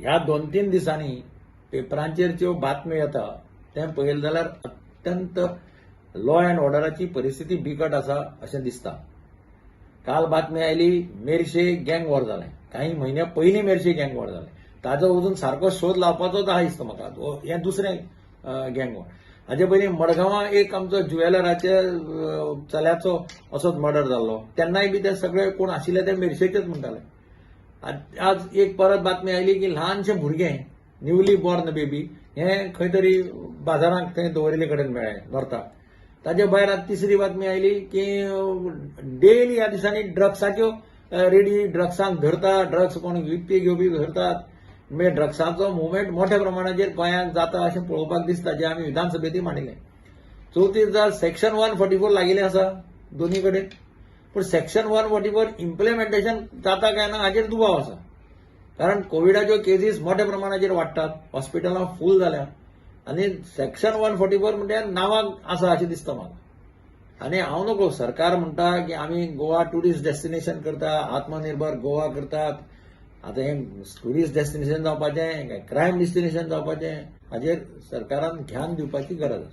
ह्या 2-3 दिसांनी पेपरांचेर ज्यो बातम्यो येता तें पळयलें जाल्यार अत्यंत लॉ अँड ऑर्डराची परिस्थिती बिकट आसा अशें दिसता. काल बातमी आयली, मेरशे गँग वॉर जालें. काही म्हयन्या पयलीं मेरशे गँग वॉर जालें, ताजो अजून सारको शोध लावपाचोच आहा दिसता म्हाका. हें दुसरें गँग वॉर. हाजे पयलीं मडगांवां एक आमचो ज्युवेलराच्या चल्याचो असोच मर्डर जाल्लो, तेन्नाय बी ते सगळे कोण आशिल्ले ते मेरशेचेच म्हणटाले. आज एक परत बातमी आयली की ल्हानशें भुरगें, न्यूली बॉर्न बेबी, हें खंय तरी बाजारांत थंय दवरिल्ले कडेन मेळ्ळें नॉर्थाक. ताजे भायर आज तिसरी बातमी आयली की डेली ह्या दिसांनी ड्रग्साच्यो रेडी, ड्रग्सांक धरता, ड्रग्स कोण विकपी घेवपी धरतात. म्हणजे ड्रग्साचो मुवमेंट मोठ्या प्रमाणाचेर गोंयांत जाता अशें पळोवपाक दिसता, जें आमी विधानसभेंतूय मांडिल्लें. चवथी जाल सेक्शन 144 लागिल्लें आसा दोनी कडेन, पूण सेक्शन 144 इम्प्लिमेंटेशन जाता काय ना हाचेर दुबाव आसा, कारण कोविडाच्यो केसीस मोठ्या प्रमाणाचेर वाडटात, हॉस्पिटलां फूल जाल्या आनी सेक्शन 144 म्हणजे नांवाक आसा अशें दिसता म्हाका. आनी हांव नको, सरकार म्हणटा की आमी गोवा ट्युरिस्ट डेस्टिनेशन करता, आत्मनिर्भर गोवा करतात. आतां हें ट्युरिस्ट डेस्टिनेशन जावपाचें काय क्रायम डेस्टिनेशन जावपाचें, हाजेर सरकारान ध्यान दिवपाची गरज आसा.